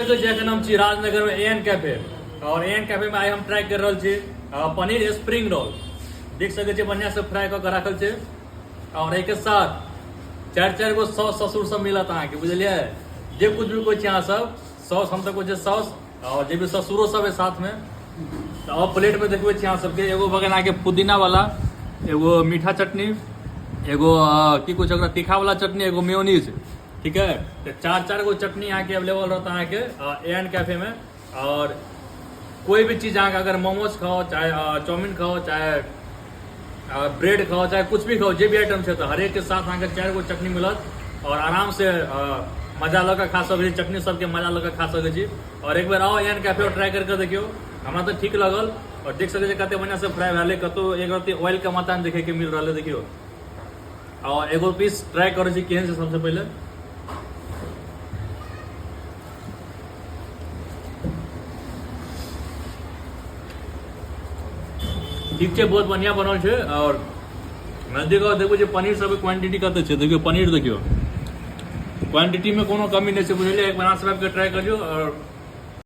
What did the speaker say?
देखै छी एखन हम छी राजनगर में एन कैफे और एन कैफे में आइ हम ट्राई कर रहल छी पनीर स्प्रिंग रोल। देख सकै छी बढ़िया से फ्राई कऽ के राखल छै और एहिके साथ चारि चारि गो सॉस ससुर सब मिलत अहाँके, बुझलियै? जे कुछ भी कहै छी अहाँ सब सॉस, हम तऽ कहै छियै सॉस, और जे भी ससुरो सब है साथ में। तऽ अब प्लेट में देखबै छी अहाँ सबके, एगो भऽ गेल अहाँके पुदीना वाला, एगो मीठा चटनी, एगो की कहै छै ओकरा तीखा वाला चटनी, एगो मेयोनीज, ठीक है? तऽ चार चार गो चटनी अहाँके अवेलेबल रहत अहाँके ए एन कैफे में। और कोई भी चीज अहाँके अगर मोमोज खाओ, चाहे चाउमीन खाओ, चाहे ब्रेड खाओ, चाहे कुछ भी खाओ, जे भी आइटम छै, तऽ हरेक के साथ अहाँके चारि गो चटनी मिलत और आराम से मजा लऽ कऽ खा सकै छी, चटनी सबके मजा लऽ कऽ खा सकै छी। और एक बेर आउ एहन कैफे और ट्राई करके देखियौ, हमरा तऽ ठीक लगल। और देख सकै छी कते बढ़िया से फ्राई भेलै, कतौ एक रत्ती ऑयल के मात्रा नहि देखै के मिल रहल है, देखियौ। और एगो पीस ट्राई करै छी केहन छै सबसे पहिले। ठीक छै, बहुत बढ़िया बनल छै। और नजदीक और देखबै जे पनीर सबके क्वांटिटी कते छै, देखियौ पनीर, देखियौ क्वांटिटी में कोनो कमी नहि छै, बुझलियै? एक बार अहाँ सब आबि कऽ ट्राई करियौ और